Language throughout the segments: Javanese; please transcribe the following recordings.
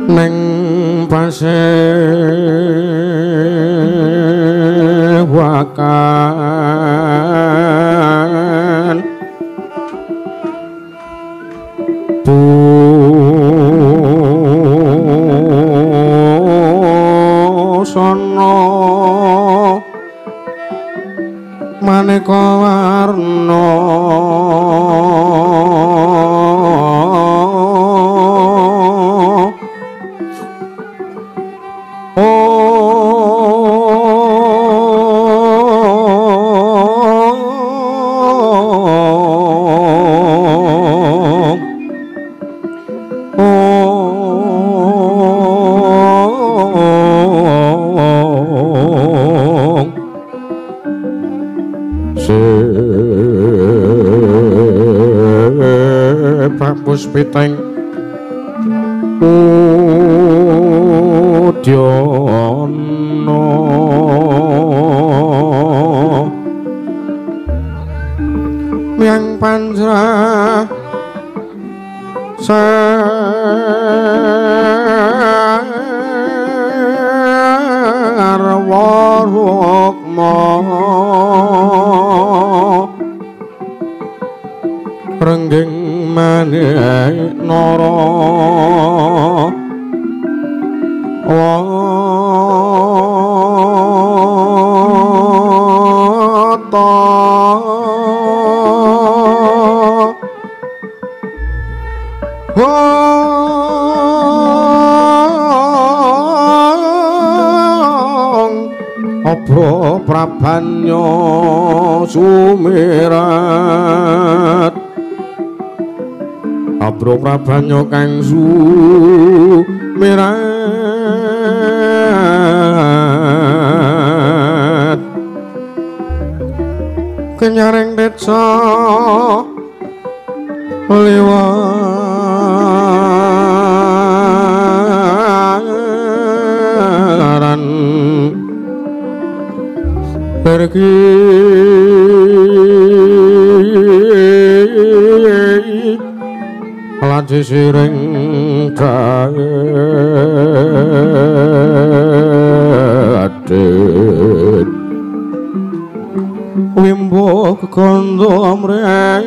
Neng pasewakan busana maneka warna puspiteng udyana miang panjra sarwa rukma rengging manik nara wata hong obro prabanya sumirat abro prabanya kang sumirat kenyaring desa liwaran pergi lanci siring kadet wimbo kekondo amrih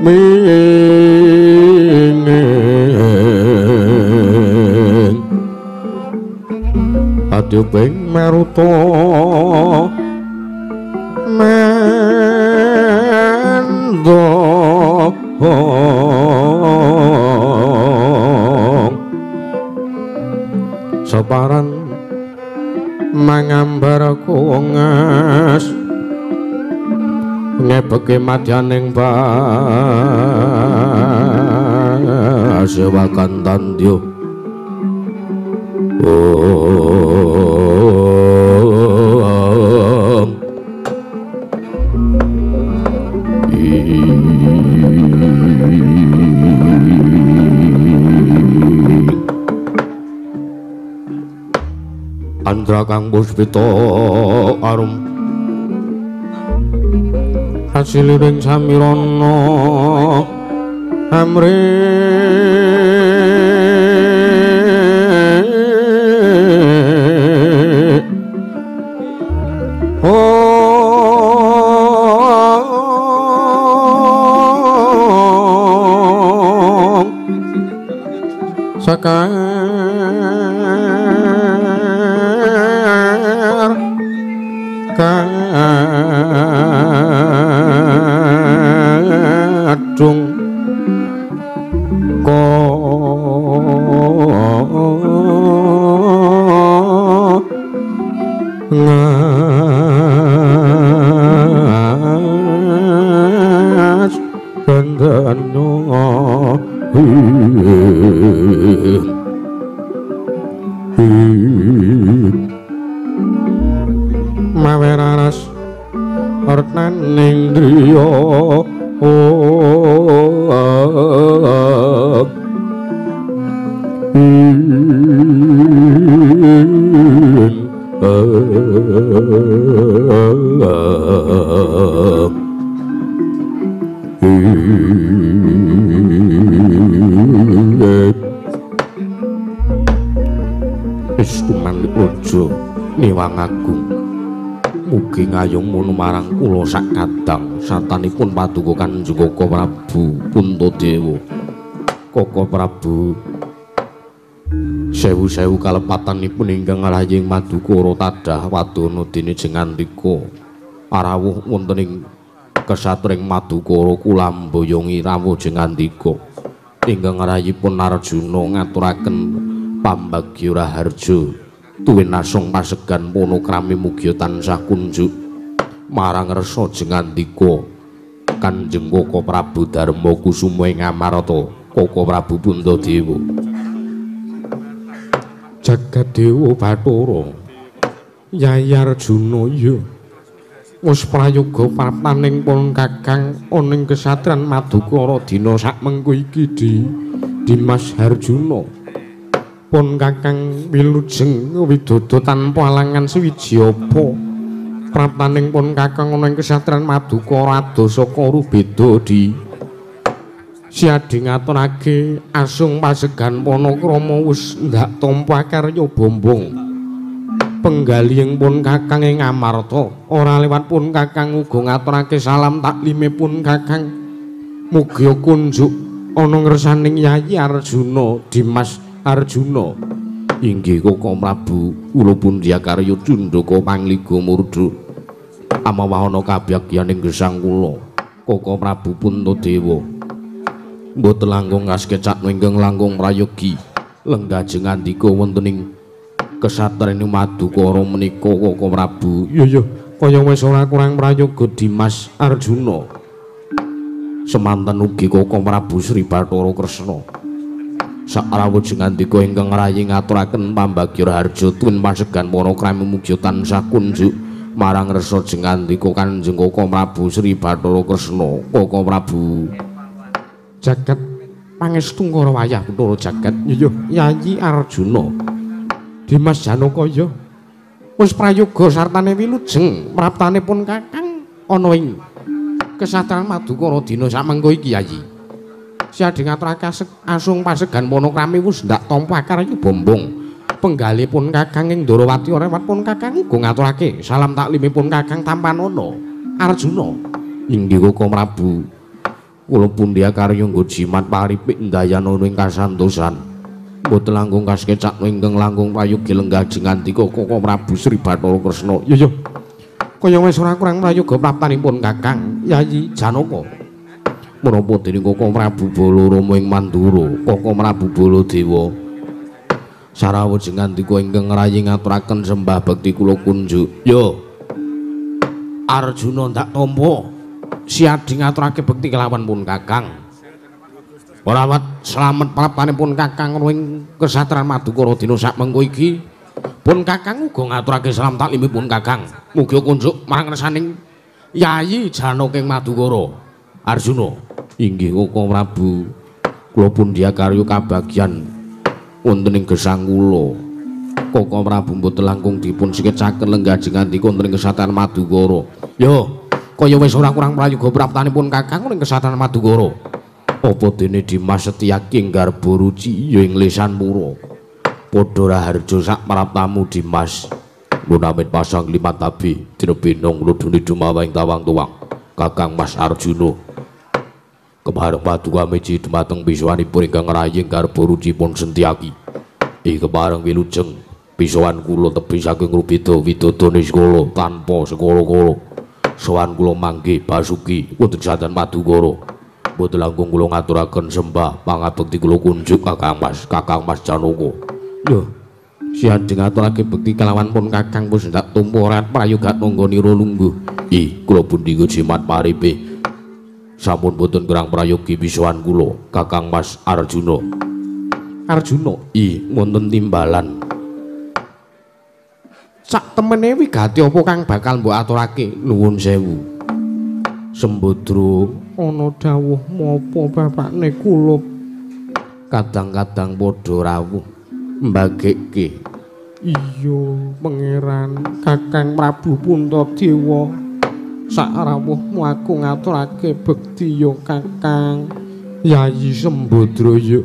mingin adyuping maruta mendo separan mangambar kungas ngebeke madyaning pasewakan tandya. Andra kang puspita arum asiliring samirana amrih ong sakar kadung ngas bendano maweraras ornaning driya Estu manut raja Niwang Agung. Mugi ngayung mono marang kula sak kadang sartanipun paduka Kanjeng Koko Prabu Puntadewa. Koko Prabu sewu-sewu kalepatanipun ingkang ngraying Madukara tadah wadana dene Jengandika arawuh wonten ing kesatring Madukara kula mboyongi rawuh Jengandika ingkang ngrayipun Arjuna ngaturaken pambagya raharja tuwin asung pasegan panakrami mugia tansah kunjuk marang resa Jengandika Kanjeng Koko Prabu Darma Kusuma ing Amarta Koko Prabu Puntadewa. Jagat Dewa Bathara Yayi Arjuna ya wis prayoga praptaning pun Kakang ana ing kesatran Madukara dina sakmengko iki di Dimas Arjuna. Pun Kakang wilujeng widodo tanpa alangan suwiji apa praptaning pun Kakang ana ing kesatran Madukara adoh saka rubeda di siadhi ngaturake asung pasegan panakrama wis ndak tampa karya bombong penggalihing pun Kakang ing Amarta ora lewat pun Kakang uga ngaturake salam taklime pun Kakang mugi kunjuk ana ngersaning Yayi Arjuna Dimas Arjuna. Inggih Koko Prabu kula pundhi karya cundhaka pangliga murda amawah ana kabagyan ing gesang kula Koko Prabu Puntadewa. Mboten langkung kasekecak ingkang langkung prayogi lenggah Jengandika wonten ing kesatren Madukara menika Koko Prabu. Iya iya kaya wis ora kurang prayoga Dimas Arjuna. Semanten ugi Koko Prabu Sri Bathara Kresna. Sakrawuh Jengandika ingkang ngrayi ngaturaken pambagya raharja tuwin pasegan panakrami mugi tansah kunjuk marang resa Jengandika Kanjeng Koko Prabu Sri Bathara Kresna. Koko Prabu jagat pangestu ngara wayah Bathara jagat. Iya Yayi Arjuna Dimas Janaka ya wis prayoga sartane wilujeng praptane pun Kakang ana ing kesatran Madukara dina samengko iki Yayi. Siadhi ngaturake asung pasegan panakrami wis ndak tampa karya bombong penggalih pun Kakang ing Ndorowati ora lewat pun Kakang uga ngaturake salam taklime pun Kakang tampanana Arjuna. Inggih Koko Prabu kula pundi karya nggo jimat paripik ndayana ing kasantosan. Mboten langkung kasekecak ingkang langkung prayogi lenggah Jengandika Koko Prabu Sri Bathara Kresna. Iya iya kaya wis ora kurang prayoga praptanipun Kakang Yayi Janaka. Menapa dene Koko Prabu Balarama ing Mandura, Koko Prabu Baladewa. Sarawuh Jengandika ingkang ngrayi ngaturaken sembah bekti kula kunjuk. Yo Arjuna ndak tampa siadhi ngaturake bekti kelawan pun Kakang. Ora wat slamet praptanipun Kakang ing kesatran Madukara dina sakmengko iki. Pun Kakang uga ngaturake salam taklimipun Kakang. Mugi kunjuk marang ngersaning Yayi Janaka ing Madukara. Arjuna. Inggih Koko Prabu kula pundhi karya kabagyan wonten ing gesang kula. Koko Prabu mboten langkung dipun sikecaken lenggah Jengandika wonten ing kesatran Madukara. Yo kaya wis ora kurang prayoga praptanipun Kakang ing kesatran Madukara. Apa dene Dimas Setyaki nggarba ruci ya ing lesan pura. Padha raharja sak praptamu Dimas. Lunamit pasang limat tabi dinebinong ludune dumawa ing tawang tuwang. Kakang Mas Arjuna. Kepareng paduka miji dumateng pisuwanipun ingkang ngraying garba ruci pun Setyaki. Ing kepareng wilujeng pisuwan kula tebih saking rubeda widodo niskala tanpa sekala-kala. Sowan kula mangke Basuki wonten Kesatran Madukara. Mboten langkung kula ngaturaken sembah pangabekti kula kunjuk Kakang Mas Janaka. Lho, siadhi ngaturake bekti kelawan pun Kakang wis ndak tumpa ora prayoga nangga nira lungguh. Ih, kula pundi jimat paripe. Sampun boten kurang prayogi pisuwan kula Kakang Mas Arjuna. Arjuna, ih wonten timbalan. Sak temene wigati apa kang bakal mbok aturake? Nuwun sewu. Sembadra ana dawuh menapa bapakne kula? Kadang-kadang padha rawuh mbagekke. Iya, Pangeran Kakang Prabu Puntadewa. Sak rawuhmu aku ngaturake bekti ya Kakang. Yayi Sembadra ya.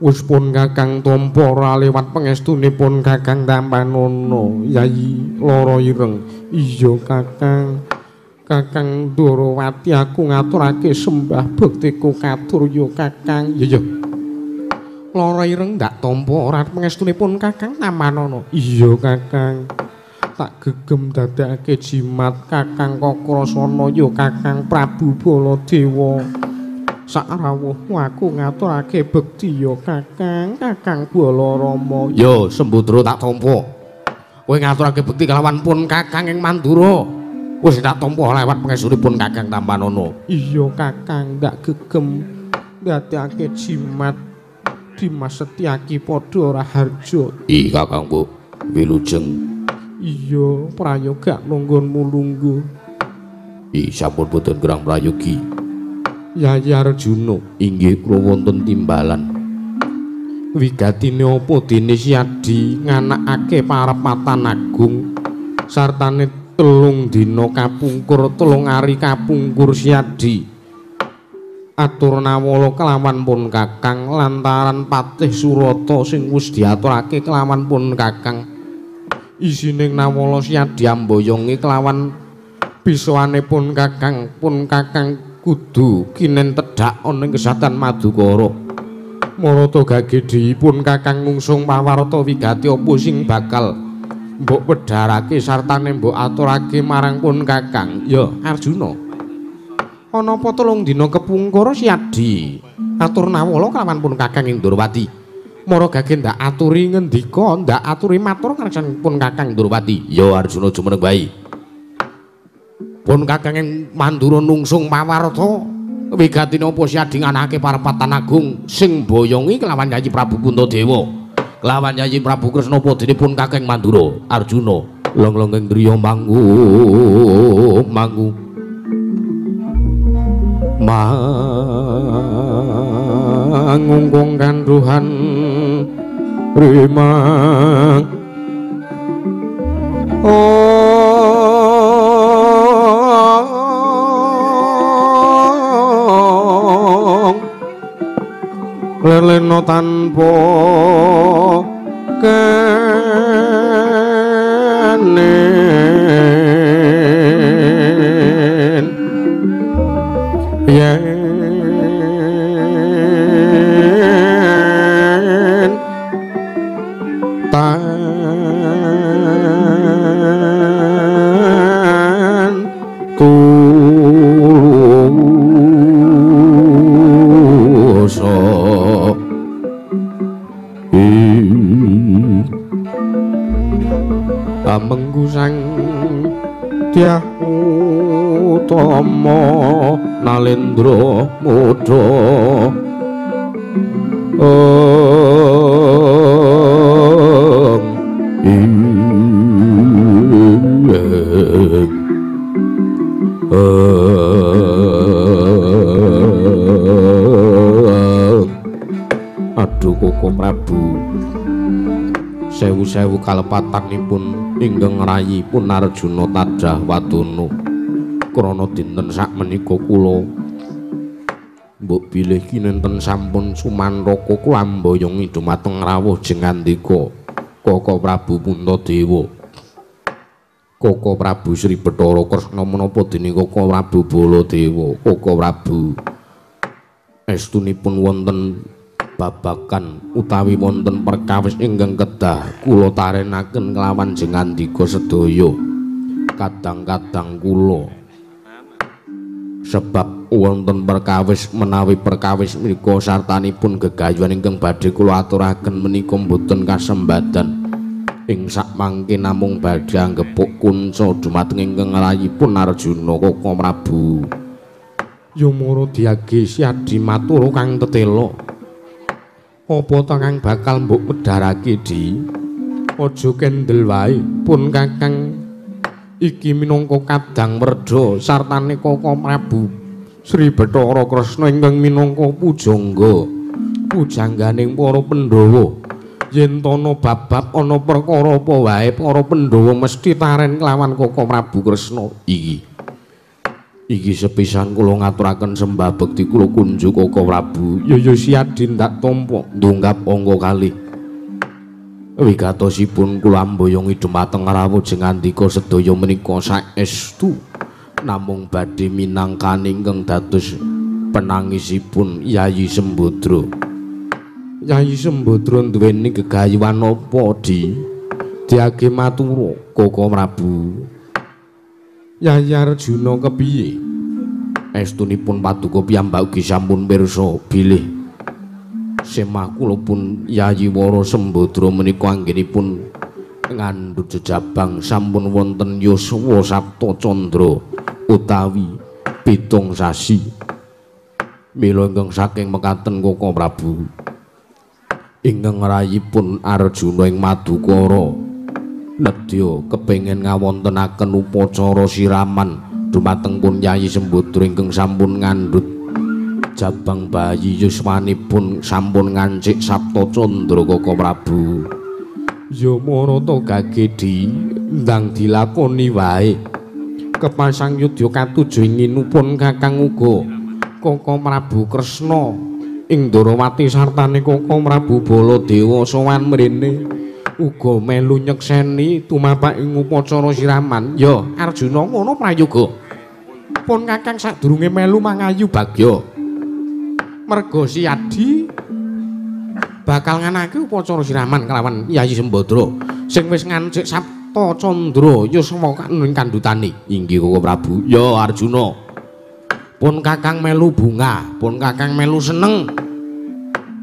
Wis pun Kakang tampa ora lewat pangestunipun Kakang Tampanana Yayi Lara Ireng. Iya Kakang. Kakang Ndorowati aku ngaturake sembah bektiku katur ya Kakang. Iya. Lara Ireng ndak tampa ora pangestunipun Kakang Tampanana. Iya Kakang. Tak gegem dadekake jimat Kakang Kakrasana ya Kakang Prabu Baladewa. Sakrawuhmu aku ngaturake bekti ya Kakang, Kakang Balarama. Ya Sembadra tak tampa. Kowe ngaturake bekti kelawan pun Kakang ing Mandura. Wis tak tampa lewat pangestunipun Kakang Tampanana. Iya Kakang, ndak gegem ndadekake jimat Dimas Setyaki padha raharja. Ih Kakangku, wilujeng. Iya, prayoga nunggonmu lungguh. Ih sampun boten gerang prayogi. Yayi Arjuna, inggih kula wonten timbalan. Wigatine apa dene Siadi nganakake parepatan agung sartane 3 dina kapungkur 3 ari kapungkur Siadi atur nawala kelawan pun Kakang lantaran Patih Surata sing wis diaturake kelawan pun Kakang. Isining nawala Siadi amboyongi kelawan pisoane pun Kakang, pun Kakang kudu kinen tedhak ana ing kesatan Madukara. Marata gagedhipun Kakang ngungsung pawarta wigati apa sing bakal mbok wedharake sartane mbok aturake marang pun Kakang. Ya Arjuna, ana apa 3 dina kepungkur Siadi atur nawala kelawan pun Kakang ing Ndorowati? Mara gage ndak aturi ngendika, ndak aturi matur karsan pun Kakang Ndorowati. Ya Arjuna jumeneng wae. Pun Kakang ing Mandura nungsung pawarta wigatine apa Siadi nganakake parepatan agung sing boyongi kelawan Yayi Prabu Puntadewa, kelawan Yayi Prabu Kresna padene pun Kakang Mandura. Arjuna long-longing griya mangu mangu mangungkung kandhuhan rimang. Ong lelena tanpa kenen yen tan tulusa amengku sang Dyah Utama Nalendra Muda. Aduh Koko Prabu, sewu-sewu kalepatanipun ingkang rayi pun Arjuna tadah wadana krana dinten sakmenika kula mbok bilih kinenten sampun sumanraka kula amboyongi dumateng rawuh jengandika Koko Prabu Puntadewa, Koko Prabu Sri Bathara Kresna menapa dene Koko Prabu Baladewa. Koko Prabu estunipun wonten babagan utawi wonten perkawis ingkang kedah kula tarenaken kelawan jengandika sedaya. Kadang-kadang kula sebab wonten perkawis menawi perkawis menika sartanipun gegayuhan ingkang badhe kula aturaken menika mboten kasembadan ing sakmangke namung badhe anggepuk kunca dumateng ingkang rayipun Arjuna. Koko Prabu ya mara diage Siadi matur kang tetela. Apa ta kang bakal mbok wedharake di? Aja kendel wae pun Kakang iki minangka kadang werda sartane Koko Prabu Sri Bathara Kresna ingkang minangka pujangga pujangganing para Pandhawa. Yen ana bab-bab ana perkara apa wae para Pandhawa mesti taren kelawan Koko Prabu Kresna. Iki Iki sepisan kula ngaturaken sembah bekti kula kunjuk Koko Prabu. Ya ya Siadi ndak tampa ndungkap angka kalih. Wigatosipun kula amboyongi dumateng rawuh jengandika sedaya menika saestu namung badhe minangkani ingkang dados penangisipun Yayi Sembadra. Yayi Sembadra duweni gegayuhan apa di? Diage matura Koko Prabu. Yayi Arjuna kepiye? Estunipun paduka piyambak ugi sampun pirsa bilih semah kula pun Yayi Wara Sembadra menika anggenipun ngandhut jejabang sampun wonten yuswa sapta candra utawi 7 sasi. Mila ingkang saking mekaten Koko Prabu, ingkang rayipun Arjuna ing Madukara nedya kepengin ngawontenaken upacara siraman dumateng pun Yayi Sembadra ingkang sampun ngandhut jabang bayi yuswanipun sampun ngancik sapta candra Koko Prabu. Ya marata gage di ndang dilakoni wae. Kepasang yudya katuju inginupun Kakang uga Koko Prabu Kresna ing Ndorowati sartane Koko Prabu Baladewa sowan mrene uga melu nyekseni tumapak ing upacara siraman. Ya Arjuna ngono prayoga. Pun Kakang sadurunge melu mangayu bagya. Merga Siadi bakal nganake upacara siraman kelawan Yayi Sembadra sing wis ngancik sapta candra yuswa ing kandhutane. Inggih Koko Prabu. Ya Arjuna. Pun Kakang melu bunga, pun Kakang melu seneng.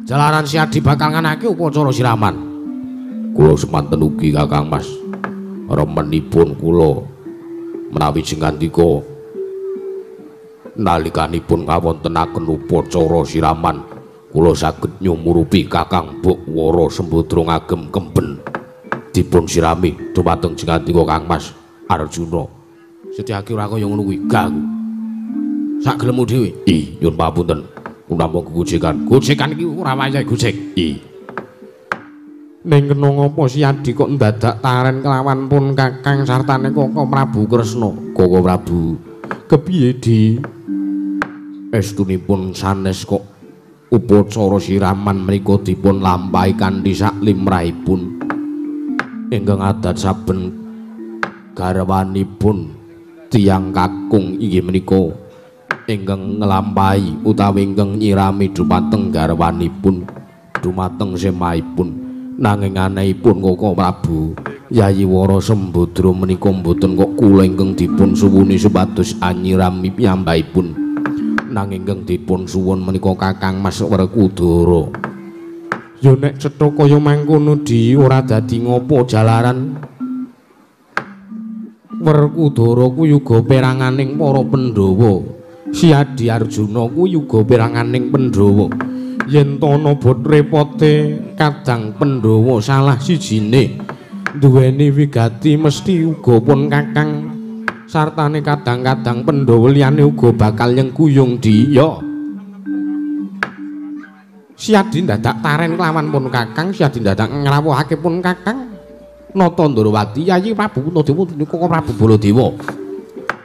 Jalaran Siadi bakal nganake upacara siraman. Kula semanten ugi Kakang Mas. Remenipun kula menawi jengandika nalikanipun ngawontenaken upacara siraman kula saged nyumurupi Kakang Bok Wara Sembadra ngagem kemben dipun sirami dumateng jengandika Kang Mas Arjuna. Setyaki ora kaya ngono kuwi gak aku. Sak gelemu dhewe. Ih, nyuwun papunten. Namung gegojekan. Gojekan iki ora wayahe gojek. Ih. Ning kena ngapa Siadi kok ndadak taren kelawan pun Kakang sartane Koko Prabu Kresna. Koko Prabu, kepiye di? Estunipun sanes kok upacara siraman menika dipun lampahi kanthi sak limrahipun. Ingkang adat saben garwanipun tiyang kakung inggih menika ingkang nglampahi utawi ingkang nyirami dumateng garwanipun, dumateng semahipun. Nanging anehipun Koko Prabu, Yayi Wara Sembadra menika mboten kok kula ingkang dipun suwuni supados anyirami piyambakipun. Nanging ingkang dipun suwun menika Kakang Mas Werkudara. Ya nek cetha kaya mangkono di ora dadi ngopo jalaran Werkudara kuwi uga peranganing para Pandhawa. Siadi Arjuna kuwi uga peranganing Pandhawa. Yen tono bot repote kadang Pandhawa salah sijine duweni wigati mesti uga pun Kakang sartane kadang-kadang Pandhawa liyane uga bakal nyengkuyung di. Ya Siadi ndadak taren kelawan pun Kakang, Siadi ndadak ngrawuhake pun Kakang Nata Ndorowati Yayi Prabu Puntadewa Koko Prabu Baladewa.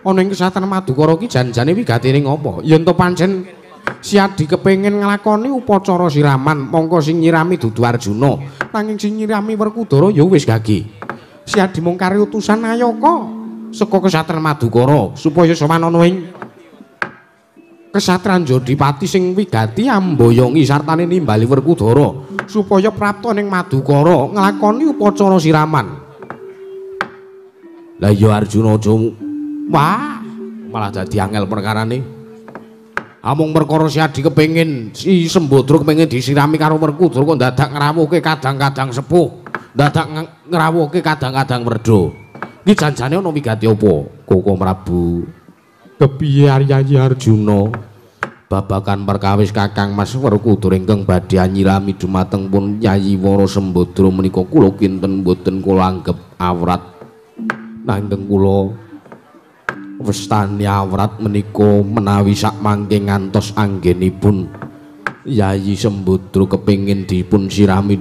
Ana ing kesatan Madukara iki jan-jane wigatine ngopo? Yen to pancen Siadi kepengin nglakoni upacara siraman, mongko sing nyirami dudu Arjuna, nanging sing nyirami Werkudara ya wis gage. Siadi mung kari utusan Ayaka saka kesatran Madukara supaya sowan ana ing kesatran Jodipati sing wigati amboyongi sartane nimbali Werkudara supaya prapta ning Madukara nglakoni upacara siraman. Lah ya Arjuna aja wah malah dadi angel perkarane. Amung perkara Siadi kepengin si Sembadra kepengin disirami karo Werkudara kok ndadak ngrawuhke kadang-kadang sepuh, ndadak ngrawuhke kadang-kadang werda. Iki janjane ana wigati apa? Koko Prabu. Kepiye Yayi Arjuna? Babagan perkawis Kakang Mas Werkudara ingkang badhe nyirami dumateng pun Yayi Wara Sembadra menika kula kinten mboten kula anggep awrat. Nanging kula westani awrat menika menawi sak mangke ngantos anggenipun Yayi Sembadra kepengin dipun sirami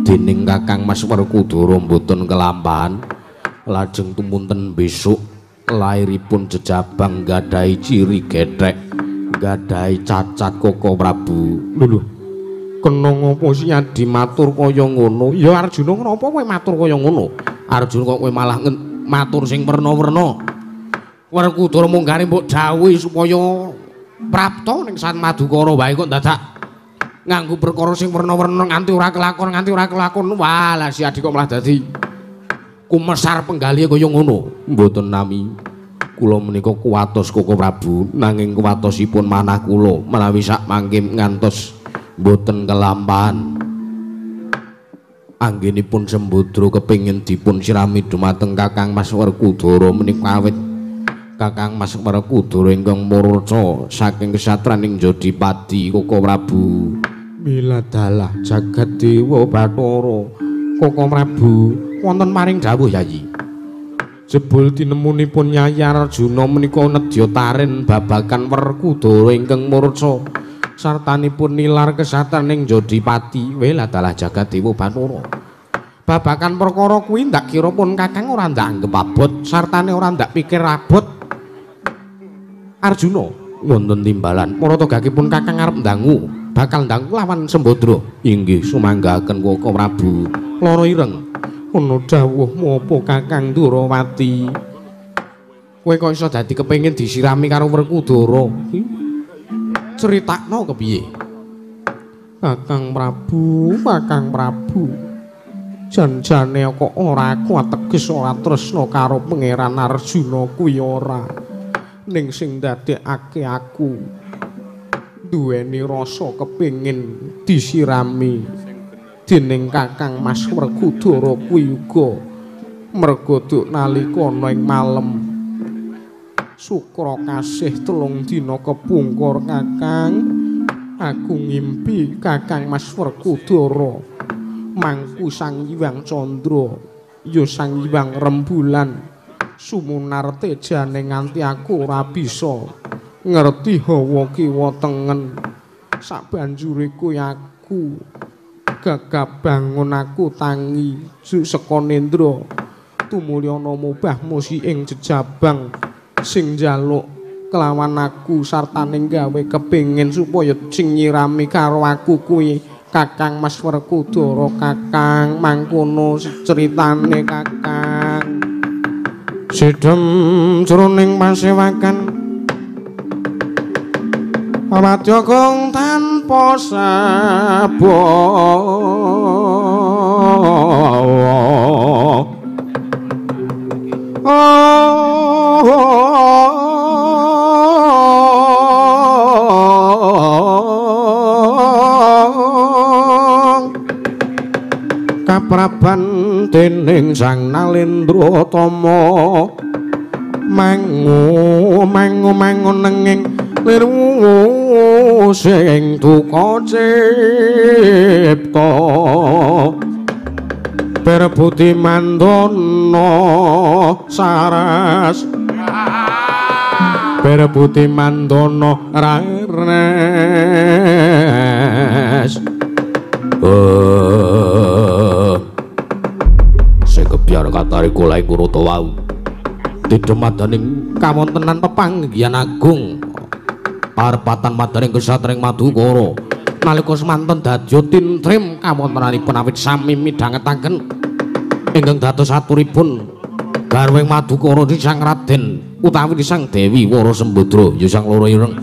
dening Kakang Mas Werkudara mboten kelampahan. Lajeng tumunten besok Lairipun jejabang gadhahi ciri gethek, gadhahi cacat Koko Prabu. Lho, kena ngopo sih Adi matur kaya ngono? Ya Arjuna, kenapa kowe matur kaya ngono? Arjuna kok kowe malah matur sing werna-werna. Werkudara munggare mbok dawuhi supaya prapta ning San Madukara wae kok dadak nganggo perkara sing werna-werna nganti ora kelakon, nganti ora kelakon. Wah, lah si Adi kok malah dadi kumesar penggalihe kaya ngono. Mboten nami. Kula menika kuwatos Koko Prabu, nanging kuwatosipun manah kula menawi sak mangke ngantos mboten kelampahan. Anggenipun Sembadra kepengin dipun sirami dumateng Kakang Mas Werkudara menika awit Kakang Mas Werkudara ingkang murca saking kesatraning Jodipati Koko Prabu. Mila dalah jagat dewa Bathara. Koko Prabu wonten paring dawuh Yayi. Jebul tinemunipun Yayi Arjuna menika nedya taren babagan Werkudara ingkang murca sartanipun nilar kesatraning Jodipati. Wela dalah jagat dewa Bathara. Babagan perkara kuwi ndak kira pun Kakang ora ndak anggep abot sartane ora ndak pikir abot. Arjuna wonten timbalan para togakipun Kakang arep ndangu bakal ndangu lawan Sembadra. Inggih sumanggaken Koko Prabu. Lara ireng ana dawuh apa Kakang Ndrawati? Kowe kok iso dadi kepengin disirami karo Werkudara? Critakno kepiye? Kakang Prabu, Kakang Prabu, jan-jane kok ora aku ateges ora tresna karo Pangeran Arjuna kuwi ora. Ning sing ndadekake aku duweni rasa kepengin disirami dening Kakang Mas Werkudara kuwi uga merga duk nalika ana ing malem Sukra kasih 3 dina kepungkur Kakang, aku ngimpi Kakang Mas Werkudara mangku Sang Hyang Candra ya Sang Hyang Rembulan sumunar tejane nganti aku ora bisa ngerti hawa kiwa tengen. Sabanjure kuwi aku gagap bangun, aku tangi saka nendra tumuli ana mubah musi ing jejabang sing njaluk kelawan aku sartane gawe kepengin supaya sing nyirami karo aku kuwi Kakang Mas Werkudara. Kakang mangkono critane Kakang. Sidhem jroning pasewakan wadya kang tanpa sabawa. Kapraban dening Sang Nalendra Tama mangu mangu mangu nenging liru sing duka cipta berbudi mandana saras berbudi mandana rares. Sekebyar katari kula ing Kurata wau didemadaning kawontenan pepanggihan agung parpatan madaning kesatring Madukara nalika semanten dadya tintrim kawontenanipun awit sami midhangetaken ingkang dados aturipun garwing Madukara Sang Raden utawi Sang Dewi Wara Sembadra ya Sang Loro Ireng.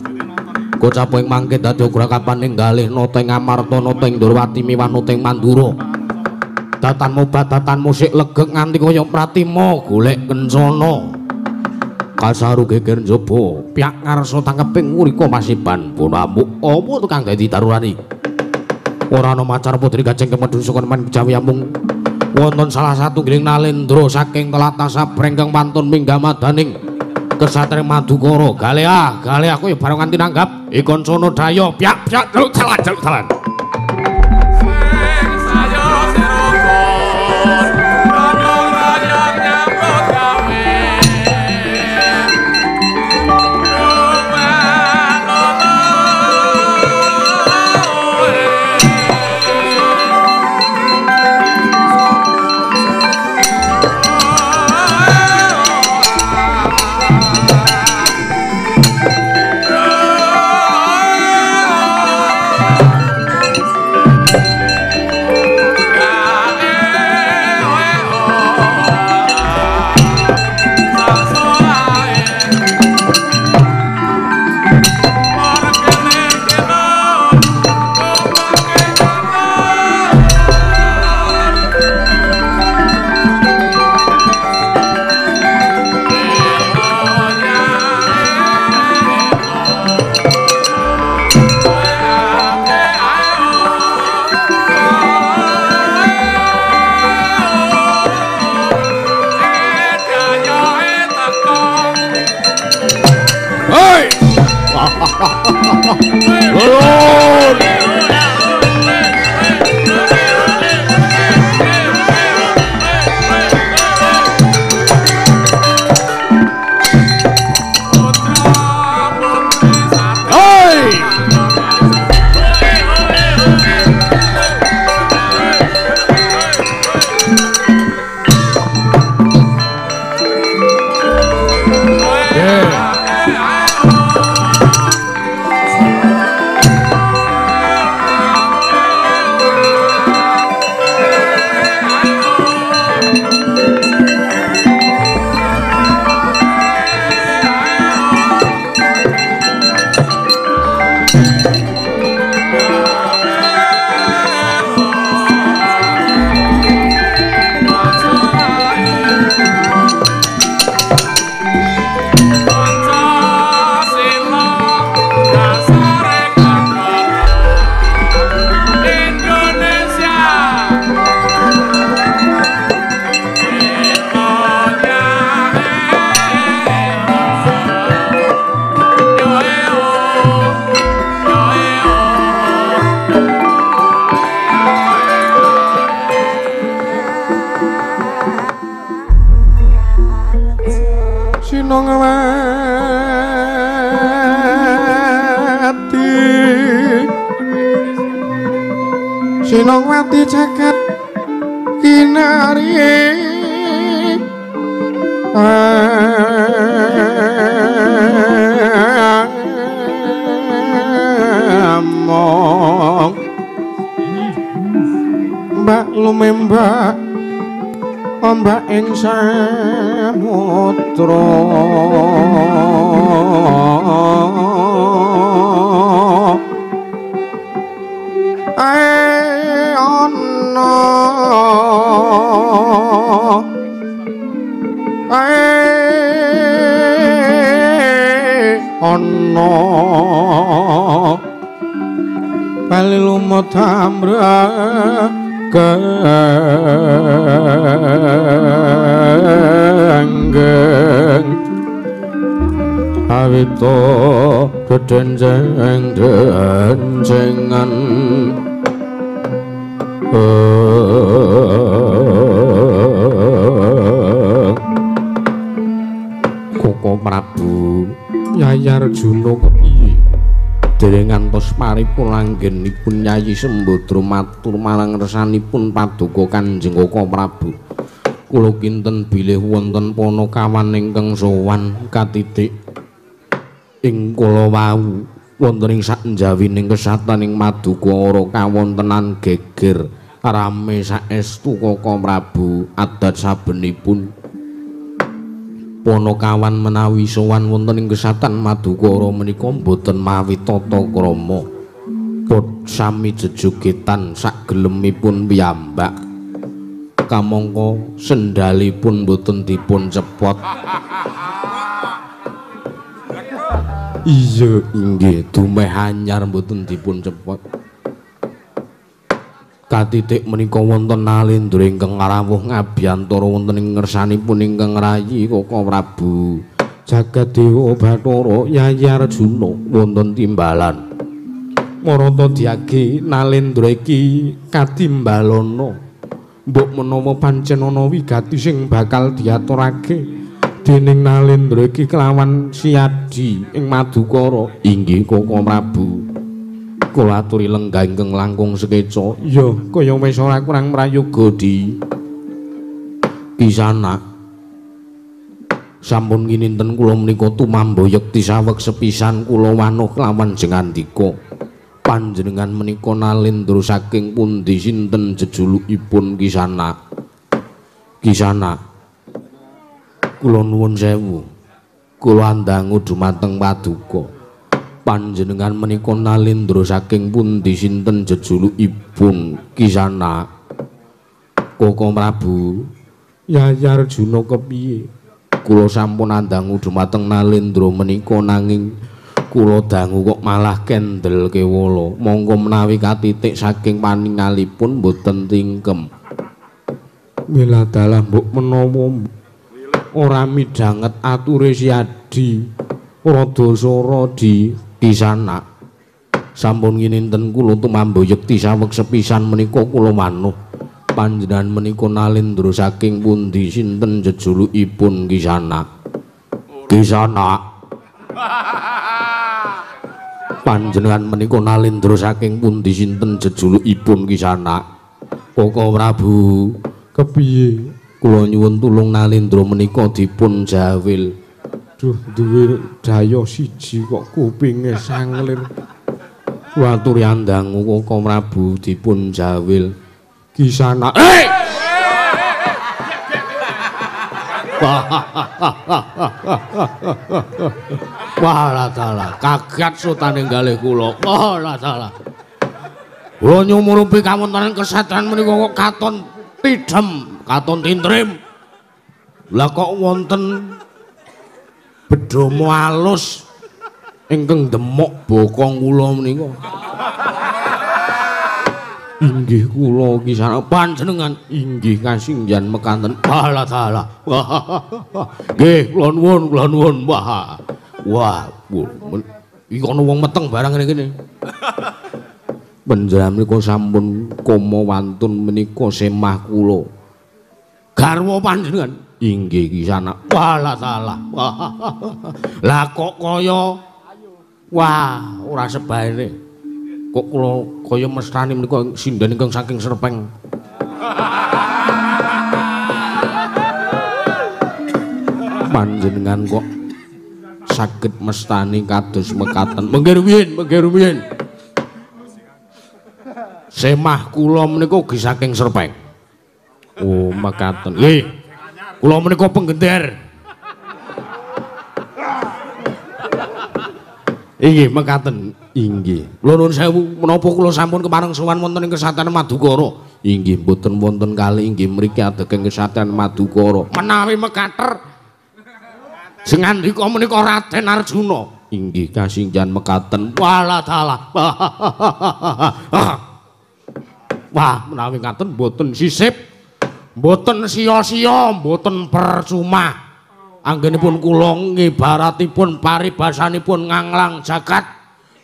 Kocap ing mangke dadi grakapan ing galih nata ing Amarta nata ing Ndrawati miwah nata ing Mandura. Datan mobat datan musik legek nganti kaya pratima golek kencana. Kasaru geger njaba piyak ngarsa tangkeping ngrika masiban bonamuk apa tukang dadi tarurani. Ora ana macar putri kaceng kemedhun saka nemen Jawi amung wonten salah satu giling nalendra saking telatah sabreng kang wantun minggah madaning kesatria Madukara. Galeah, galeah kowe bareng nganti nanggap ikoncana daya piyak piyak jaluk dalan jaluk dalan. Sinongwati, Sinongwati jagat kinari. Among mbak lumembak ombak ing samudra. Ae ana, ae ana bali lumut ambrang genggeng awito dedenceng dencengan. Koko Prabu Yayi Arjuna kepiye dereng ngantos paripurna anggenipun Yayi Sembadra matur marang ngersanipun paduka Kanjeng Koko Prabu. Kula kinten bilih wonten panakawan ingkang sowan katitik ing kala wau wonten ing saknjawining kesataning Madukara kawontenan geger rame saestu Koko Prabu. Adat sabenipun panakawan menawi sowan wonten ing kesatan Madukara menika mboten mawi tata krama, pot sami jejogetan sagelemipun piyambak, kamangka sendalipun mboten dipun cepot. Iya inggih, dumeh anyar mboten dipun cepot. Katitik menika wonten nalendra ingkang rawuh ngabiyantara wonten ing ngersanipun ingkang rayi Koko Prabu Jagat Dewa Bathara Yayi Arjuna wonten timbalan. Marata diage nalendra iki katimbalana. Mbok menawa pancen ana wigati sing bakal diaturake dening nalendra iki kelawan Siadi ing Madukara. Inggih Koko Prabu. Kula aturi lenggah ingkang langkung sekeca. Ya kaya wis ora kurang prayoga di Kisana. Sampun kininten kula menika tumamba yekti saweg sepisan kula wanuh kelawan jengandika. Panjenengan menika nalendra saking pundi sinten jejulukipun Kisana? Kisana. Kula nuwun sewu. Kula andangu dumateng paduka. Panjenengan menika nalendra saking pundi sinten jejulukipun Kisana? Koko Prabu Yayi Arjuna kepiye? Kula sampun andangu dumateng nalendra menika nanging kula dangu kok malah kendel kewala. Monggo menawi katitik saking paningalipun mboten tingkem. Wiladalah mbok menawa ora midhanget ature Siadi rada sora di Kisana. Sampun ngininten kula tumamba yekti saweg sepisan menika kula wanuh. Panjenengan menika nalendra saking pundi sinten jejulukipun Kisana? Kisana. Panjenengan menika nalendra saking pundi sinten jejulukipun Kisana? Koko Prabu kepiye? Kula nyuwun tulung nalendra menika dipun jawil. Duh, duwe daya siji kok kupinge sanglir. Kula aturi andangu Koko Prabu dipun jawil. Kisana. Wah dalah, kaget sotane galih kula. Wah dalah. Kula nyumurupi kawontenan kesatran menika kok katon tidhem, katon tintrim. Lah kok wonten bedhama alus ingkang demok bokong kula menika. Inggih kula Kisana panjenengan inggih kasinggihan mekanten. Alah dalah. Nggih kula nuwun, kula nuwun. Wah. Wah, iki ana wong meteng barang ngene kene. Panjenengan menika sampun koma wantun menika semah kula. Garwa panjenengan. Inggih kisana. Walah salah. Lah kok kaya wah ora sebaene. Kok kula kaya mestani menika sinden ingkang saking Serpeng. Panjenengan kok saged mestani kados mekaten. Mengke rumiyin, mengke rumiyin. Semah kula menika ugi saking Serpeng. Oh, mekaten. Nggih. Kula menika penggender. Inggih, mekaten. Inggih. Kula nuwun sewu, menapa kula sampun kepareng sowan wonten ing Kesatran Madukara? Inggih, mboten wonten kali inggih mriki adegeng Kesatran Madukara. Menawi mekater sing ngandika menika Raden Arjuna. Inggih, kasinggihan mekaten. Walah dalah. Wah, menawi ngaten mboten sisip, mboten sia-sia, mboten percuma. Anggenipun kula ngibaratipun paribasanipun nganglang jagat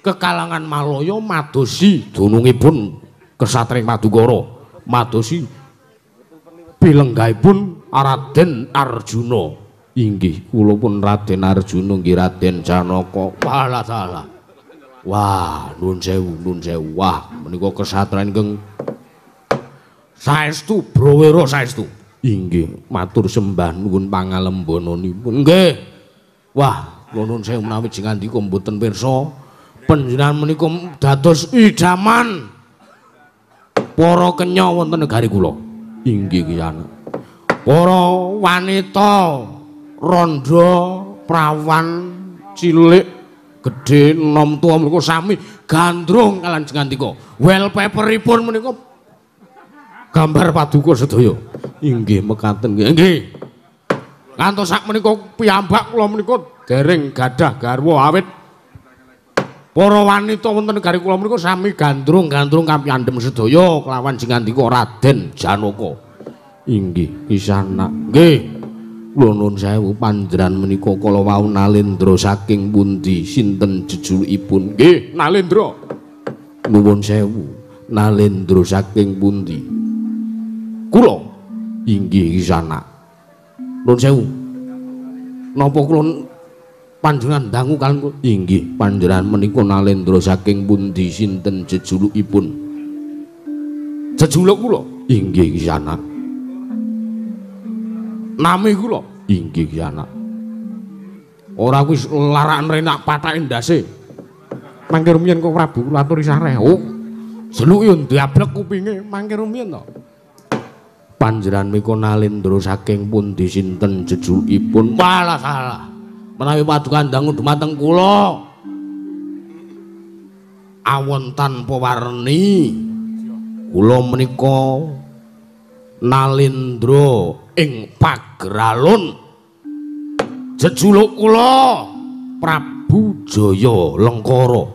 kekalangan Malaya madosi dunungipun Kesatring Madukara, madosi pilenggahipun Raden Arjuna. Inggih, kula pun Raden Arjuna nggih Raden Janaka. Walah dalah. Wah, nuwun sewu, nuwun sewu. Wah, menika kesatran ingkang saestu brawira saestu. Inggih, matur sembah nuwun pangalembananipun. Nggih. Wah, kula nuwun sewu menawi jengandika mboten pirsa panjenengan menika dados idaman para kenya wonten negari kula. Inggih kisana. Para wanita randha, prawan, cilik, gedhe, nom tuwa menika sami gandrung kaliyan jengandika. Wallpaperipun menika gambar paduka sedaya. Inggih mekaten nggih. Nggih. Ngantos sak menika piyambak kula menika dereng gadah garwa awit para wanita wonten negari kula menika sami gandrung-gandrung kapiyandhem sedaya kelawan jengandika Raden Janaka. Inggih kisana. Nggih. Kula nuwun sewu panjenengan menika kala wau nalendra saking pundi sinten jejulukipun? Nggih, Nalendra. Nuwun sewu, Nalendra saking pundi? Kula inggih kisana. Nuwun sewu. Napa kula panjenengan dangu kaliyan kula? Inggih, panjenengan menika Nalendra saking pundi sinten jejulukipun? Jejuluk kula? Inggih kisana. Nami kula? Inggih kisana. Ora kuwi larakan renak pathake ndase. Mangke rumiyin kok Prabu kula aturi sareh. Oh. Jeluk yo ndablek kupinge mangke rumiyin to. Panjenengan menika Nalendra saking pundi sinten jejulukipun? Walah salah. Menawi paduka dangu dumateng kula awon tanpa warni kula menika Nalendra ing Pageralun. Jejuluk kula Prabu Jaya Lengkara.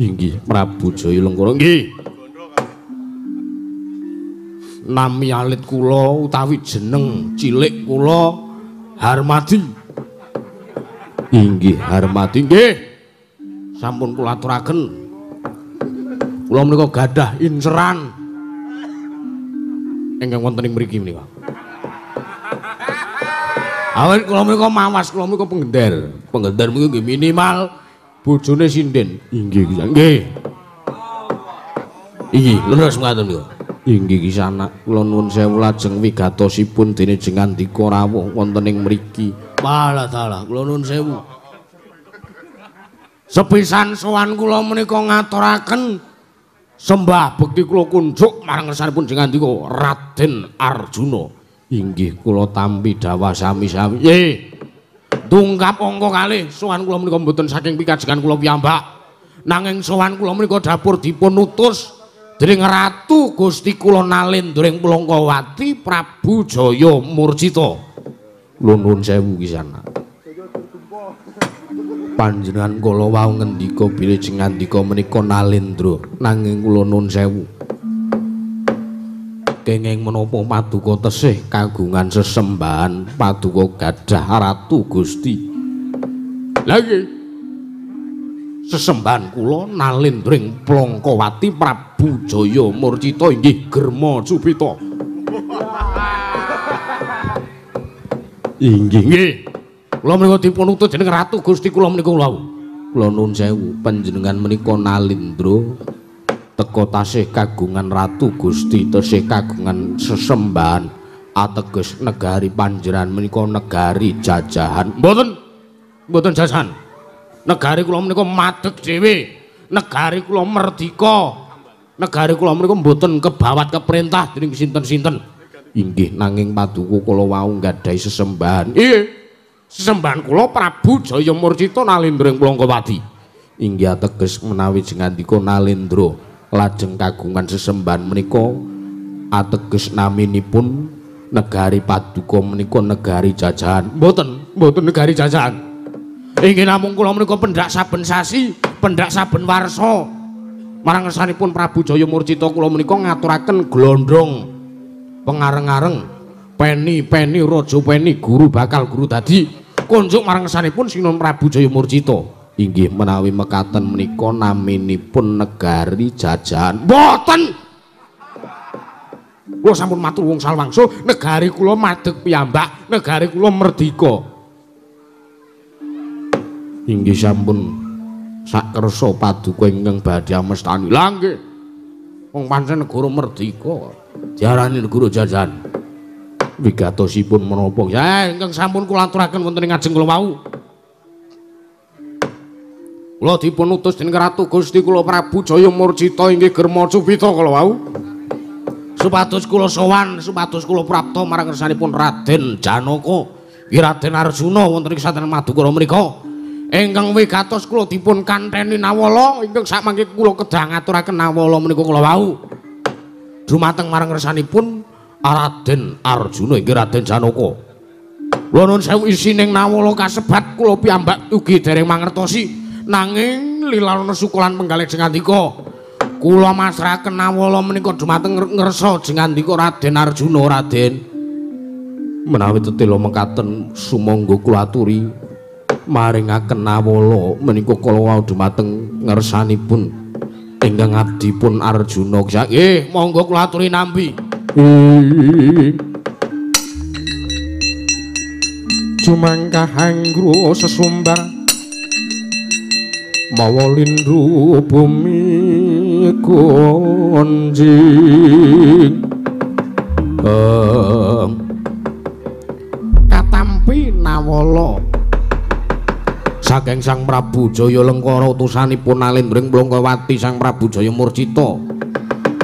Inggih, Prabu Jaya Lengkara. Nggih. Nami alit kula utawi jeneng cilik kula Harmadi. Inggih, Harmadi. Nggih. Sampun kula aturaken. Kula menika gadah inceran ingkang wonten ing mriki menika. Awit kula menika mawas, kula menika penggender. Penggender menika nggih minimal bojone sinden. Inggih, nggih. Inggih, leres mekaten niku. Inggih kisana, kula nuwun sewu lajeng wigatosipun dene jengandika rawuh wonten ing mriki. Walah dalah, kula nuwun sewu. Sepisan sowan kula menika ngaturaken sembah bekti kula kunjuk marang ngersanipun jengandika Raden Arjuna. Inggih kula tampi dawah sami-sami. Nggih. Tungkap angka kalih sowan kula menika mboten saking pikajengan kula piyambak. Nanging sowan kula menika dapur dipun utus dening Ratu Gusti kula Nalendra ing Plangkawati Prabu Jaya Murcita. Kula nuwun sewu kisana. Panjenengan kala wau ngendika bilih jengandika menika Nalendra, nanging kula nuwun sewu. Kenging menapa paduka tesih kagungan sesembahan paduka gadah Ratu Gusti. Lha nggih. Sesembahan kula Nalendra ing Plangkawati Prabu Jaya Murcita inggih Germa Cupita. Inggih. Nggih. Kula menika dipun utus dening Ratu Gusti kula menika kula. Kula nuwun sewu, panjenengan menika Nalindra teka tasih kagungan Ratu Gusti, tasih kagungan sesembahan ateges negari panjenengan menika negari jajahan. Mboten. Mboten jajahan. Negari kula menika madeg dhewe. Negari kula merdika. Negari kula menika mboten kebawat keperintah dening sinten-sinten. Inggih, nanging paduka kula wau nggadahi sesembahan. Nggih. Sesembahan kula Prabu Jaya Murcita Nalindra ing Plangkawati. Inggih ateges menawi jengandika Nalindra lajeng kagungan sesembahan menika ateges naminipun negari paduka menika negari jajahan. Mboten, mboten negari jajahan. Inggih namung kula menika pendak saben sasi, pendak saben warsa. Marang ngersanipun Prabu Jaya Murcita kula menika ngaturaken glondhong pengareng-areng peni-peni raja peni guru bakal guru dadi konjuk marang ngersanipun Sinuwun Prabu Jaya Murcita. Inggih menawi mekaten menika naminipun negari jajahan. Mboten. Kula sampun matur wungsal wangsul, negari kula madeg piyambak, negari kula merdika. Inggih sampun sakersa paduka ingkang badhe amestani. Lah nggih. Wong pancen negara merdika, diarani negara jajahan. Wigatosipun menapa? Ya ingkang sampun kula aturaken wonten ing ngajeng kula wau. Kula dipun utus dening Ratu Gusti kula Prabu Jaya Murcita inggih Germa Cupita kula wau. Supados kula sowan, supados kula prapta marang ngersanipun Raden Janaka, Raden Arjuna wonten ing Satran Madukara menika. Ingkang wigatos kula dipun kantheni nawala ingkang samangke kula kedah ngaturaken nawala menika kula wau. Dumateng marang ngersanipun Raden Arjuna inggih Raden Janaka. Kula nuwun sewu isining nawala kasebat kula piyambak ugi dereng mangertosi. Nanging lilalana sukulan penggalih jengandika kula masrahaken nawala menika dumateng ngersa jengandika Raden Arjuna. Raden menawi tetela mekaten sumangga kula aturi maringaken nawala menika kala wau dumateng ngersanipun ingkang abdipun Arjuna. Nggih, monggo kula aturi nampi. Jumangkah anggro sesumbar mawa lindhu bumi gonjing. Katampi nawala saking Sang Prabu Jaya Lengkara utusanipun Nalindra ing Plangkawati Sang Prabu Jaya Murcita.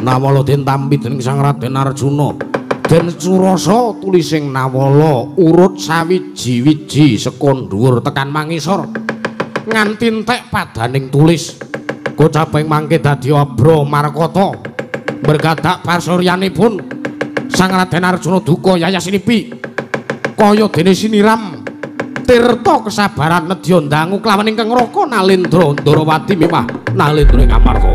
Nawala den tampi dening Sang Raden Arjuna. Den surasa tulising nawala urut sawiji-wiji saka dhuwur tekan mangisor nganti entek padaning tulis. Gocaping mangke dadi abra markata bergadak pasuryanipun Sang Raden Arjuna duka yayasinipi kaya dene siniram tirta kesabaran nedya ndangu kelawan ingkang raka Nalindra Ndarawati miwah Nalindra ing Amarta.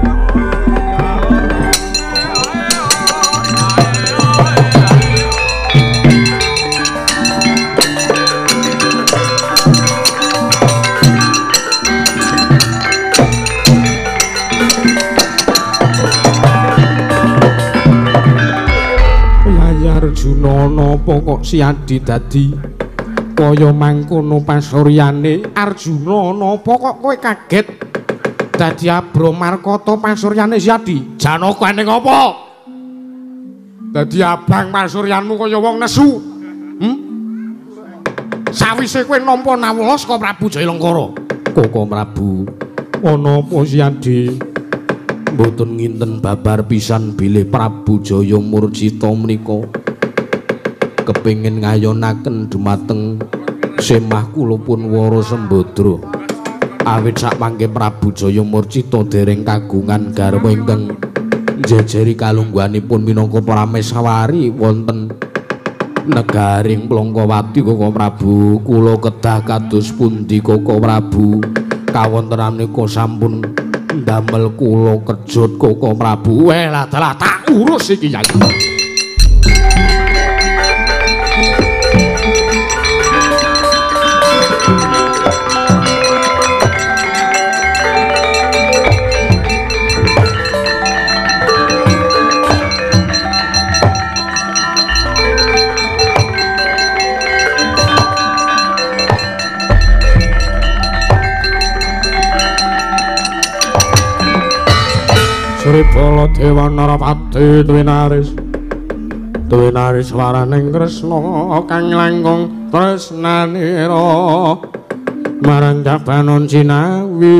Arjuna napa kok siadi dadi kaya mangkono pasuryane? Arjuna napa kok kowe kaget dadi abra markata pasuryane siadi? Janaka ning apa? Dadi abang pasuryanmu kaya wong nesu. Sawise kowe nampa nawala saka Prabu Jaya Lengkara. Koko Prabu, ana apa siadi? Mboten nginten babar pisan bilih Prabu Jaya Murcita menika kepengin ngayonaken dumateng semah kula pun Wara Sembadra. Awit sakmangke Prabu Jaya Murcita dereng kagungan garwa ingkang njejeri kalungguhanipun minangka prameswari wonten negaring Plangkawati. Koko Prabu, kula kedah kados pundi Koko Prabu? Kawontenan menika sampun ndamel kula kejut Koko Prabu. Weh lah dalah tak urus iki Yai. Baladewa Narapati Twinaris. Twinaris waraning Kresna kang langkung tresnanira marang jabanon sinawi.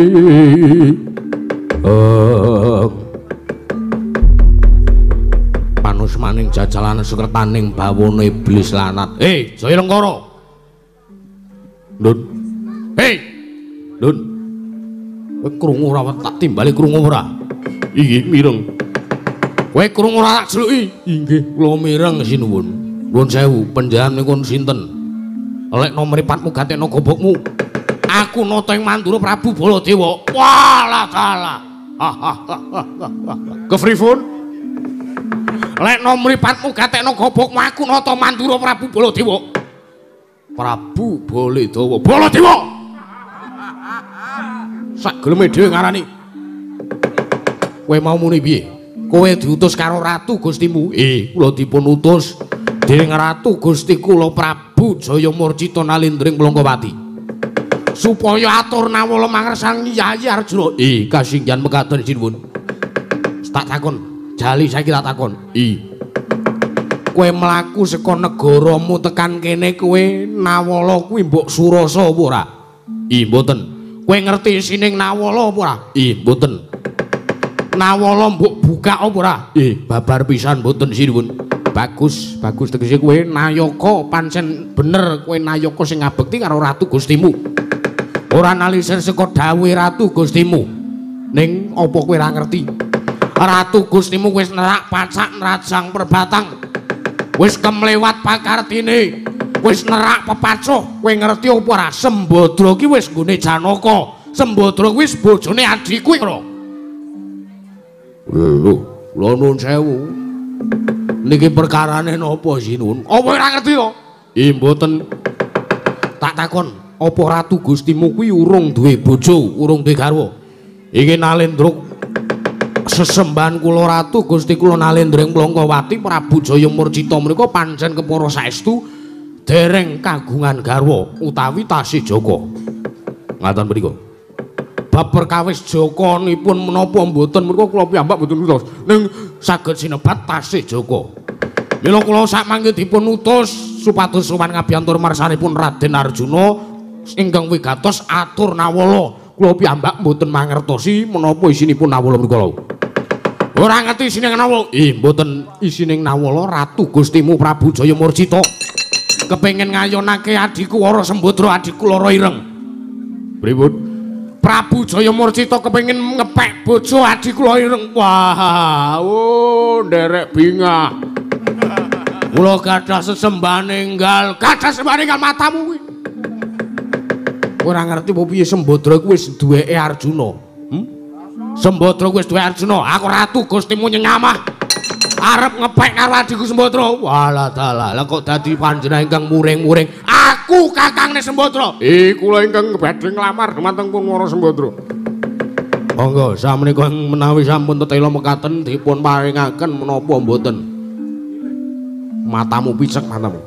Panusmaning jajalan sekretaning bawana iblis lanat. Hei, Jaya Lengkara. Ndun. Hei. Ndun. Kowe krungu ora tak timbali krungu ora? Inggih, mireng. Kowe krungu ora tak jeluki? Inggih, kula mireng sinuwun. Nuwun sewu, panjenengan niku sinten? Lekno mripatmu gatekno gobokmu. Aku nata ing Mandura Prabu Baladewa. Walah dalah. Kepripun? Lekno mripatmu gatekno gobokmu, aku nata Mandura Prabu Baladewa. Prabu Baladewa. Baladewa. Sak geleme dhewe ngarani. Kowe mau muni piye? Kowe diutus karo Ratu Gustimu. Kula dipun utus dening Ratu Gusti kula Prabu Jaya Murcita Nalindring Plangkawati. Supaya atur nawala mangersan Yayi Arjuna. Kasinggihan mekaten sinuwun. Tak takon, jali saiki tak takon. Kowe mlaku saka negaramu tekan kene kowe nawala kuwi mbok surasa apa ora? Mboten. Kowe ngerti isining nawala apa ora? Mboten. Nawala mbok buka apa ora? Babar pisan mboten sinuwun. Bagus, bagus tegese kowe nayaka pancen bener kowe nayaka sing ngabekti karo Ratu Gustimu. Ora nalisir saka dawuhe Ratu Gustimu. Ning apa kowe ora ngerti? Ratu Gustimu wis nerak pacak nrajang perbatang. Wis kemlewat pakartine. Wis nerak pepacuh. Kowe ngerti apa ora? Sembadra ki wis nggone Janaka. Sembadra wis bojone adhiku ora. Lho, kula nuwun sewu. Niki perkarane napa sinuwun? Apa ora ngerti to? Mboten. Tak takon, apa Ratu Gustimu kuwi urung duwe bojo, urung duwe garwa? Iki Nalendra sesembahan kula Ratu Gusti kula Nalendra ing Plangkawati Prabu Jaya Murcita menika pancen kepara saestu dereng kagungan garwa utawi tasih jaka. Ngaten mriku. Bab perkawis jakanipun menapa mboten menika kula piyambak mboten ngertos. Ning saged sinebat tasih jaka. Mila kula sakmangke dipun utus supados sowan ngabiyantur marsanipun Raden Arjuna ingkang wigatos atur nawala. Kula piyambak mboten mangertosi menapa isinipun nawala menika lho. Ora ngerti isine nawala. Mboten isine nawala Ratu Gustimu Prabu Jaya Murcita kepengin ngayonake adhiku Wara Sembadra adhiku Lara Ireng. Pripun? Prabu Jaya Murcita kepengin ngepek bojo adhiku Lara Ireng. Wah, oh nderek bingah. Kula gadah sesembahan enggal, gadah sesembahan enggal matamu kuwi. Ora ngerti apa piye Sembadra kuwi wis duweke Arjuna. Sembadra kuwi wis duwe Arjuna. Aku Ratu Gustimu nyenyamah. Arep ngepek karo adhiku Sembadra. Walah dalah, lah kok dadi panjenengan ingkang muring-muring. Aku kakangne Sembadra. Kula ingkang badhe nglamar dumateng pun Wara Sembadra. Monggo samenika menawi sampun tetela mekaten dipun paringaken menapa mboten. Matamu picek matamu.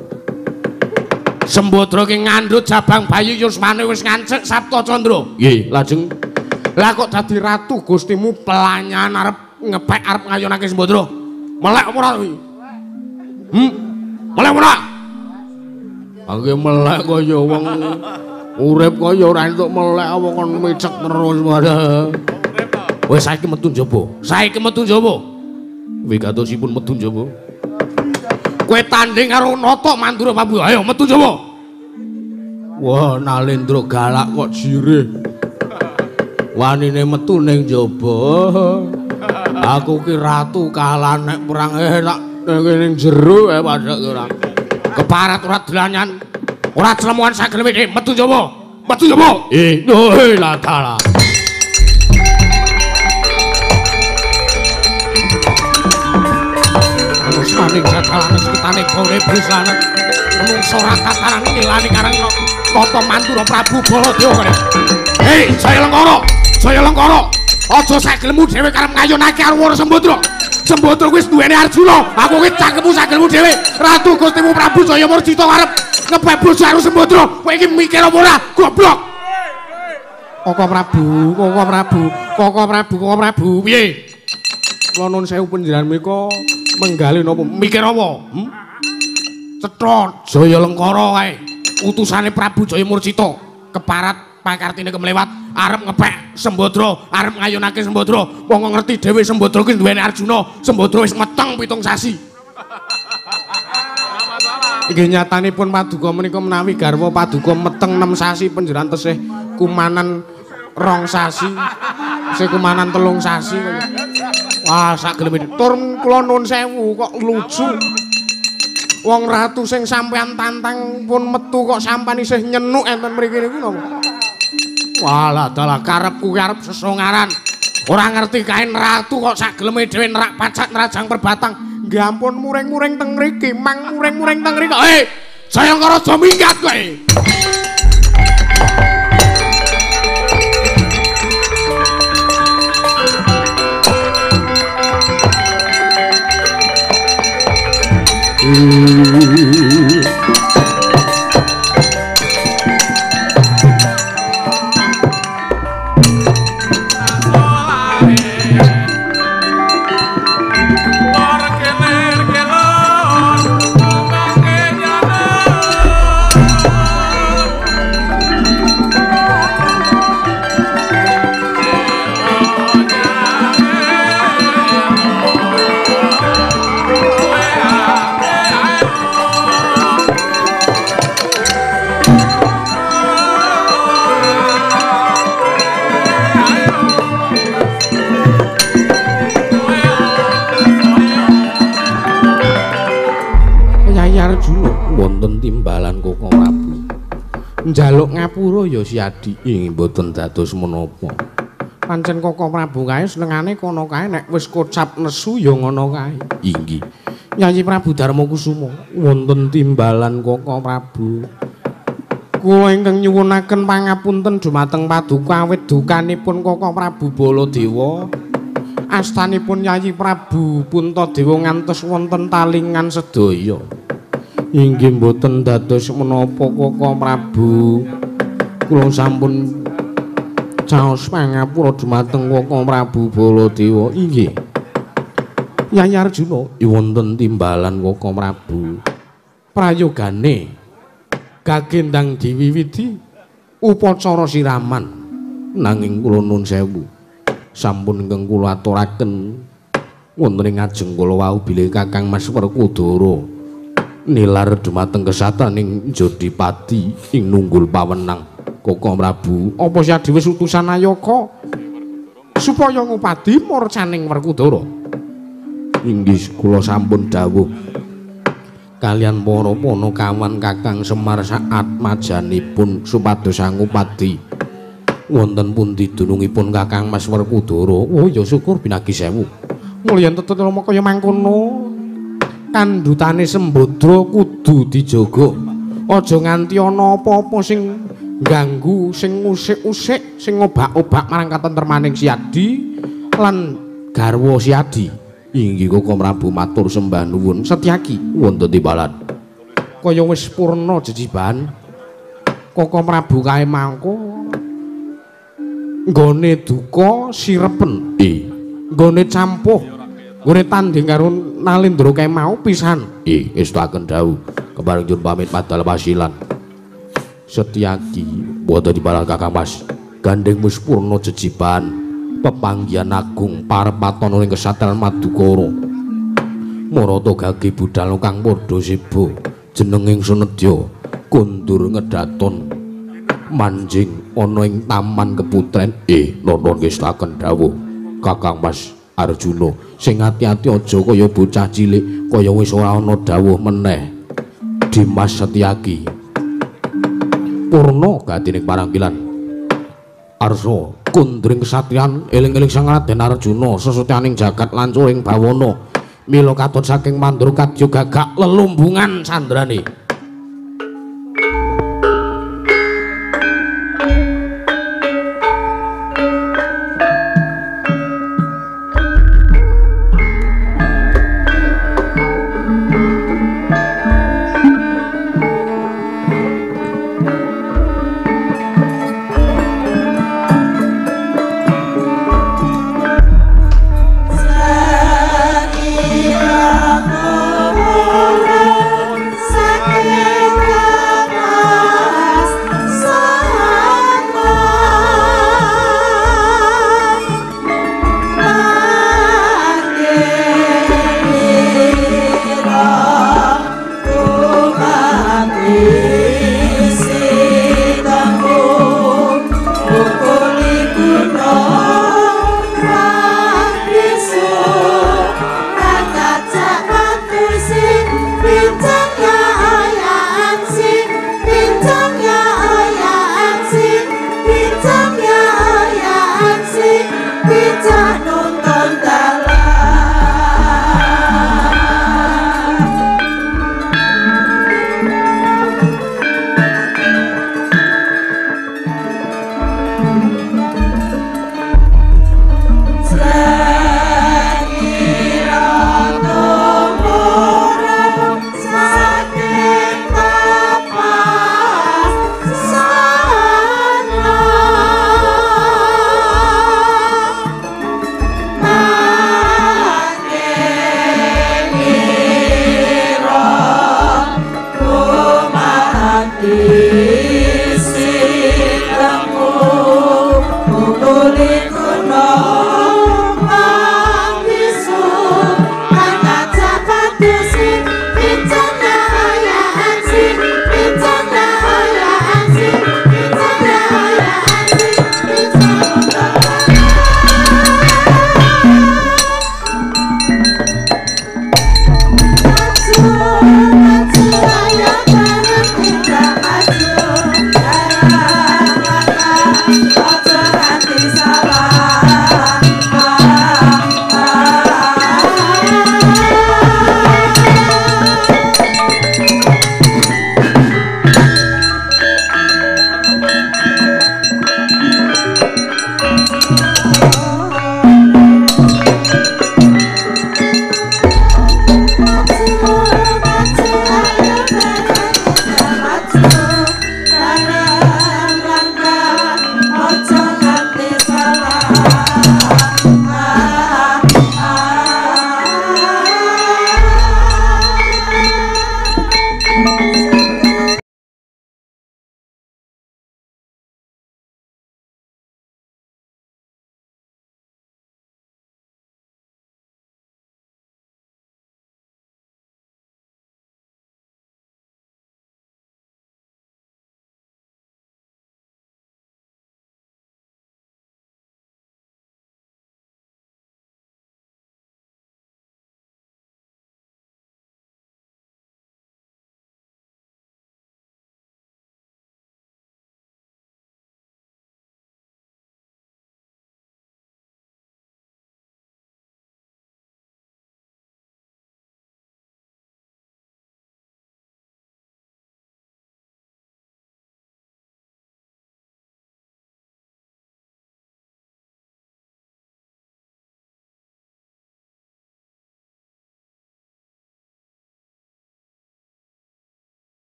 Sembadra ki ngandhut jabang bayi yusmane wis ngancik Sabta Candra. Nggih, lajeng lah kok dadi Ratu Gustimu pelanyan arep ngepek arep ngayonake Sembadra. Melek apa ora kuwi? Melek ora? Angge melek kaya wong urip kaya ora entuk melek apa kon micek terus wae. Wis saiki metu njaba. Saiki metu njaba. Wigatosipun metu njaba. Kowe tanding karo Nata Mandura Prabu. Ayo metu njaba. Wah, Nalendra galak kok jirih. Wanine metu ning njaba. Aku ki ratu kalah nek perang tak ning jero padha ora. Keparat ora dlanyan. Ora clemuan sageleme metu njaba. Metu njaba. Lah dalah. Maning jajalane seketane gawe brislane menungso ora tataran ngilani karang Nata Mandura Prabu Baladewa kene. Hei, Jaya Lengkara, Jaya Lengkara, aja sagelemu dhewe karep ngayonake karo Wara Sembadra. Sembadra kuwi duwene Arjuna. Aku kuwi cangkemmu sagelemu dhewe. Ratu Gustimu Prabu Jaya Murcita arep ngepek bojo karo Sembadra. Kowe iki mikir apa ora? Goblok. Koko Prabu, Koko Prabu, Koko Prabu, Koko Prabu, piye? Kula nuwun sewu panjenengan menika menggalih napa? Mikir apa? Cetha Jaya Lengkara kae. Utusane Prabu Jaya Murcita keparat pakartine kemlewat arep ngepek Sembadra, arep ngayunake Sembadra. Wong ngerti dhewe Sembadra ki duweni Arjuna. Sembadra wis meteng 7 sasi. Inggih nyatanipun paduka menika menawi garwa paduka meteng 6 sasi panjenengan tesih kumanan 2 sasi, tesih kumanan 3 sasi. Wah, sak geleme tur kula nuwun sewu kok lucu. Wong ratu sing sampean tantang pun metu kok sampean isih nyenuk enten mriki niku napa? Walah dalah karepku ki arep sesongaran. Ora ngerti kae ratu kok sak geleme dhewe nerak pacak nerajang perbatang. Nggih ampun muring-muring teng mriki, mang muring-muring teng mriki. Hei, Jayangkara aja minggat kowe. Wonten timbalan Koko Prabu. Njaluk ngapura ya Siadi. Inggih mboten dados menapa. Pancen Koko Prabu kae senengane kono kae nek wis kocap nesu ya ngono kae. Inggih. Yayi Prabu Darma Kusuma wonten timbalan Koko Prabu. Kula ingkang nyuwunaken pangapunten dumateng paduka awit dukanipun Koko Prabu Baladewa. Astanipun Yayi Prabu Puntadewa ngantos wonten talingan sedaya. Inggih mboten dados menapa Koko Prabu. Kula sampun caos pangapura dumateng Koko Prabu Baladewa. Inggih. Yayi Arjuna wonten timbalan Koko Prabu. Prayogane gagendang diwiwiti upacara siraman. Nanging kula nuwun sewu sampun ingkang kula aturaken wonten ing ngajeng kula wau bilih Kakang Mas Werkudara nilar dumateng kesataning Jodipati ing nunggul pawenang Koko Prabu. Apa Siadi wis utusan Ayaka supaya ngupadi murcaning Werkudara? Inggih kula sampun dawuh kalian para panakawan Kakang Semar saat majanipun supados angupadi wonten pundi dunungipun Kakang Mas Werkudara. Oh ya syukur binagi sewu. Mulya tetep rama kaya mangkono. Kandhutane Sembadra kudu dijaga. Aja nganti ana apa-apa sing ngganggu, sing ngusik-usik, sing ngobak-obak marang katentremaning Siadi lan garwa Siadi. Inggih Koko Prabu matur sembah nuwun. Setyaki wonten timbalan. Kaya wis purna jejiban. Koko Prabu kae mangko nggone duka sirepen. Nggone campuh, nggone tanding karo Nalindra kae mau pisan. Estuaken dawuh. Kepareng nyuwun pamit padal pasilan. Setyaki wonten timbalan Kakang Mas. Gandeng wis purna jejiban. Pepanggihan agung parepatono ing kesatran Madukara. Marata gage budal kang padha seba jenenging Sunedya kondur ngedaton manjing ana ing taman keputren. Nonton ngestaken dawuh Kakang Mas Arjuna sing ati-ati aja kaya bocah cilik kaya wis ora ana dawuh meneh. Dimas Setyaki purna gatining parangkilan arsa kundring kesatriyan eling-eling Sang Raden Arjuna sesetyaning jagat lancuring bawana mila katon saking mandura kadya gagak lelumbungan sandrane. Sir. Bicara.